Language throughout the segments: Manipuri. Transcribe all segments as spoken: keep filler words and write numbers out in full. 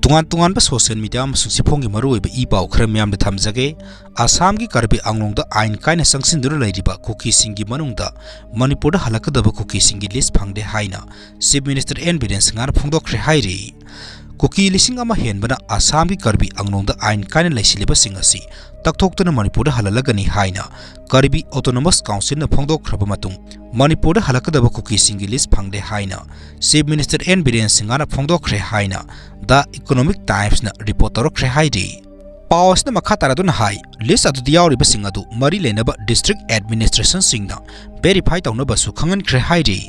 ꯇꯣꯉꯥꯟ ꯇꯣꯉꯥꯟꯕ social media ꯑꯃꯁꯨꯡ ꯆꯦꯐꯣꯡꯒꯤ ꯃꯔꯨꯑꯣꯏꯕ ꯏ ꯄꯥꯎ ꯈꯔ ꯃꯤꯌꯥꯝꯗ ꯊꯝꯖꯒꯦ꯫ ꯑꯁꯥꯝꯒꯤ ꯀꯥꯔꯕꯤ ꯑꯥꯡꯂꯣꯡꯗ ꯑꯥꯏꯟ ꯀꯥꯏꯅ ꯆꯪꯁꯤꯟꯗꯨꯅ ꯂꯩꯔꯤꯕ ꯀꯨꯀꯤꯁꯤꯡꯒꯤ ꯃꯅꯨꯡꯗ ꯃꯅꯤꯄꯨꯔꯗ ꯍꯜꯂꯛꯀꯗꯕ ꯀꯨꯀꯤꯁꯤꯡꯒꯤ list ꯐꯪꯗꯦ ꯍꯥꯏꯅ Chief Minister ꯑꯦꯟ ꯕꯤꯔꯦꯟ ꯁꯤꯡꯍꯅ ꯐꯣꯡꯗꯣꯛꯈ꯭ꯔꯦ ꯍꯥꯏꯔꯤ꯫ ꯀꯨꯀꯤ ꯂꯤꯁꯤꯡ ꯑꯃ ꯍꯦꯟꯕꯅ ꯑꯁꯥꯝꯒꯤ ꯀꯥꯔꯕꯤ ꯑꯥꯡꯂꯣꯡꯗ ꯑꯥꯏꯟ ꯀꯥꯏꯅ ꯂꯩꯁꯤꯜꯂꯤꯕꯁꯤꯡ ꯑꯁꯤ ꯇꯛꯊꯣꯛꯇꯨꯅ ꯃꯅꯤꯄꯨꯔꯗ ꯍꯜꯍꯜꯂꯒꯅꯤ ꯍꯥꯏꯅ ꯀꯥꯔꯕꯤ Autonomous Councilꯅ ꯐꯣꯡꯗꯣꯛꯈ꯭ꯔꯕ ꯃꯇꯨꯡ, ꯃꯅꯤꯄꯨꯔꯗ ꯍꯜꯂꯛꯀꯗꯕ ꯀꯨꯀꯤꯁꯤꯡꯒꯤ list ꯐꯪꯗꯦ ꯍꯥꯏꯅ Chief Minister ꯑꯦꯟ ꯕꯤꯔꯦꯟ ꯁꯤꯡꯍꯅ ꯐꯣꯡꯗꯣꯛꯈ꯭ꯔꯦ ꯍꯥꯏꯅ The Economic Timesꯅ report ꯇꯧꯔꯛꯈ꯭ꯔꯦ ꯍꯥꯏꯔꯤ꯫ ꯄꯥꯎ ꯑꯁꯤꯅ ꯃꯈꯥ ꯇꯥꯔꯗꯨꯅ ꯍꯥꯏ, list ꯑꯗꯨꯗ ꯌꯥꯎꯔꯤꯕꯁꯤꯡ ꯑꯗꯨ ꯃꯔꯤ ꯂꯩꯅꯕ district administrationꯁꯤꯡꯅ verify ꯇꯧꯅꯕꯁꯨ ꯈꯪꯍꯟꯈ꯭ꯔꯦ ꯍꯥꯏꯔꯤ꯫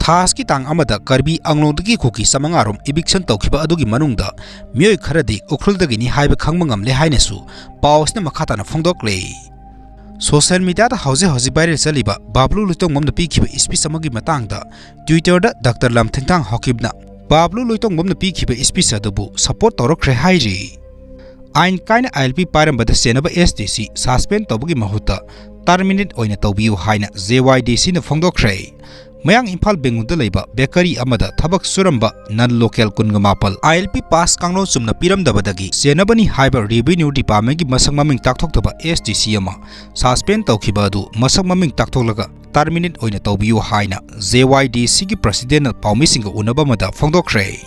ꯊꯥ ꯑꯁꯤꯒꯤ ꯇꯥꯡ ꯑꯃꯗ ꯀꯥꯔꯕꯤ ꯑꯥꯡꯂꯣꯡꯗꯒꯤ ꯀꯨꯀꯤ ꯆꯥꯃꯉꯥ ꯔꯣꯝ eviction ꯇꯧꯈꯤꯕ ꯑꯗꯨꯒꯤ ꯃꯅꯨꯡꯗ ꯃꯤꯑꯣꯏ ꯈꯔꯗꯤ ꯎꯈ꯭ꯔꯨꯜꯗꯒꯤꯅꯤ ꯍꯥꯏꯕ ꯈꯪꯕ ꯉꯝꯂꯦ ꯍꯥꯏꯅꯁꯨ ꯄꯥꯎ ꯑꯁꯤꯅ ꯃꯈꯥ ꯇꯥꯅ ꯐꯣꯡꯗꯣꯛꯂꯤ꯫ Social mediaꯗ ꯍꯧꯖꯤꯛ ꯍꯧꯖꯤꯛ viral ꯆꯠꯂꯤꯕ ꯕꯥꯕ꯭ꯂꯨ ꯂꯣꯏꯇꯣꯡꯕꯝꯅ ꯄꯤꯈꯤꯕ speech ꯑꯃꯒꯤ ꯃꯇꯥꯡꯗ Twitterꯗ Doctor ꯂꯝꯊꯦꯡꯊꯥꯡ ꯍꯥꯎꯀꯤꯞꯅ ꯕꯥꯕ꯭ꯂꯨ ꯂꯣꯏꯇꯣꯡꯕꯝꯅ ꯄꯤꯈꯤꯕ speech ꯑꯗꯨꯕꯨ support ꯇꯧꯔꯛꯈ꯭ꯔꯦ ꯍꯥꯏꯔꯤ꯫ ꯑꯥꯏꯟ ꯀꯥꯏꯅ ILP ꯄꯥꯏꯔꯝꯕꯗ ꯆꯦꯟꯅꯕ SDC suspend ꯇꯧꯕꯒꯤ ꯃꯍꯨꯠꯇ terminate ꯑꯣꯏꯅ ꯇꯧꯕꯤꯌꯨ ꯍꯥꯏꯅ JYDCꯅ ꯐꯣꯡꯗꯣꯛꯈ꯭ꯔꯦ꯫ ꯃꯌꯥꯡ ꯏꯝꯐꯥꯜ ꯕꯦꯡꯒꯨꯜꯗ ꯂꯩꯕ bakery ꯑꯃꯗ ꯊꯕꯛ ꯁꯨꯔꯝꯕ non local ꯀꯨꯟꯒ ꯃꯥꯄꯜ ILP pass ꯀꯥꯡꯂꯣꯟ ꯆꯨꯝꯅ ꯄꯤꯔꯝꯗꯕꯗꯒꯤ ꯆꯦꯟꯅꯕꯅꯤ ꯍꯥꯏꯕ revenue departmentꯀꯤ ꯃꯁꯛ ꯃꯃꯤꯡ ꯇꯥꯛꯊꯣꯛꯇꯕ SDC ꯑꯃ suspend ꯇꯧꯈꯤꯕ ꯑꯗꯨ ꯃꯁꯛ ꯃꯃꯤꯡ ꯇꯥꯛꯊꯣꯛꯂꯒ terminate ꯑꯣꯏꯅ ꯇꯧꯕꯤꯌꯨ ꯍꯥꯏꯅ JYDCꯒꯤ presidentꯅ ꯄꯥꯎꯃꯤꯁꯤꯡꯒ ꯎꯅꯕ ꯑꯃꯗ ꯐꯣꯡꯗꯣꯛꯈ꯭ꯔꯦ꯫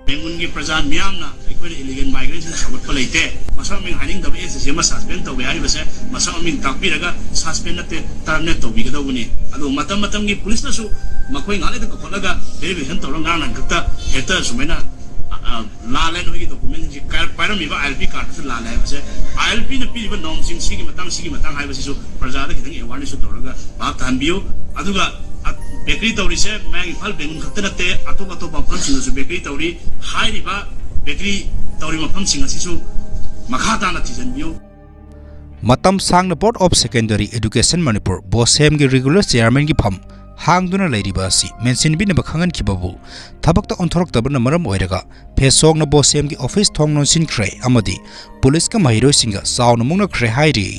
ꯕꯦꯡꯒꯨꯜꯒꯤ ꯄ꯭ꯔꯖꯥ ꯃꯤꯌꯥꯝꯅ ꯑꯩꯈꯣꯏꯅ illegal migrantꯁꯤꯡ ꯁꯧꯒꯠꯄ ꯂꯩꯇꯦ꯫ ꯃꯁꯛ ꯃꯃꯤꯡ ꯍꯥꯏꯅꯤꯡꯗꯕ SDC ꯑꯃ suspend ꯇꯧꯋꯦ ꯍꯥꯏꯔꯤꯕꯁꯦ ꯃꯁꯛ ꯃꯃꯤꯡ ꯇꯥꯛꯄꯤꯔꯒ suspend ꯅꯠꯇꯦ, terminate ꯇꯧꯕꯤꯒꯗꯧꯕꯅꯤ꯫ ꯑꯗꯨ ꯃꯇꯝ ꯃꯇꯝꯒꯤ ꯄꯨꯂꯤꯁꯅꯁꯨ ꯃꯈꯣꯏ ꯉꯥꯛ ꯂꯩꯇ ꯀꯧꯈꯠꯂꯒ verification ꯇꯧꯔꯒ ꯉꯔꯥꯡ ꯅꯍꯥꯟ ꯈꯛꯇ ꯍꯦꯛꯇ ꯁꯨꯃꯥꯏꯅ, ꯑ, ꯑ, ꯂꯥꯜꯂꯦ, ꯅꯣꯏꯒꯤ documentꯁꯤꯡꯁꯤ ꯀꯥꯏ-, ꯄꯥꯏꯔꯝꯃꯤꯕ ILP cardꯇꯨꯁꯨ ꯂꯥꯜꯂꯦ ꯍꯥꯏꯕꯁꯦ, ILPꯅ ꯄꯤꯔꯤꯕ ꯅꯣꯝꯁꯤꯡ ꯁꯤꯒꯤ ꯃꯇꯥꯡ, ꯁꯤꯒꯤ ꯃꯇꯥꯡ ꯍꯥꯏꯕꯁꯤꯁꯨ ꯄ꯭ꯔꯖꯥꯗ ꯈꯤꯇꯪ awareness ꯇꯧꯔꯒ ꯚꯥꯞ ꯇꯥꯍꯟꯕꯤꯌꯨ꯫ ꯑꯗꯨꯒ, ꯑ, bakery ꯇꯧꯔꯤꯁꯦ ꯃꯌꯥꯡ ꯏꯝꯐꯥꯜ ꯕꯦꯡꯒꯨꯜ ꯈꯛꯇ ꯅꯠꯇꯦ, ꯑꯇꯣꯞ ꯑꯇꯣꯞꯄ ꯃꯐꯝꯁꯤꯡꯗꯁꯨ bakery ꯇꯧꯔꯤ꯫ ꯍꯥꯏꯔꯤꯕ bakery ꯇꯧꯔꯤꯕ ꯃꯐꯝꯁꯤꯡ ꯑꯁꯤꯁꯨ ꯃꯈꯥ ꯇꯥꯅ ꯊꯤꯖꯤꯟꯕꯤꯌꯨ꯫ ꯃꯇꯝ ꯁꯥꯡꯅ Board of Secondary Education Manipur, BOSEMꯒꯤ regular chairmanꯒꯤ ꯐꯝ ꯍꯥꯡꯗꯨꯅ ꯂꯩꯔꯤꯕ ꯑꯁꯤ ꯃꯦꯟꯁꯤꯟꯕꯤꯅꯕ ꯈꯪꯍꯟꯈꯤꯕꯕꯨ ꯊꯕꯛꯇ ꯑꯣꯟꯊꯣꯔꯛꯇꯕꯅ ꯃꯔꯝ ꯑꯣꯏꯔꯒ ꯐꯦꯁꯣꯡꯅ BOSEMꯒꯤ office ꯊꯣꯡ ꯂꯣꯟꯁꯤꯟꯈ꯭ꯔꯦ ꯑꯃꯗꯤ ꯄꯨꯂꯤꯁꯀ ꯃꯍꯩꯔꯣꯏꯁꯤꯡꯒ ꯆꯥꯎꯅ ꯃꯨꯛꯅꯈ꯭ꯔꯦ ꯍꯥꯏꯔꯤ꯫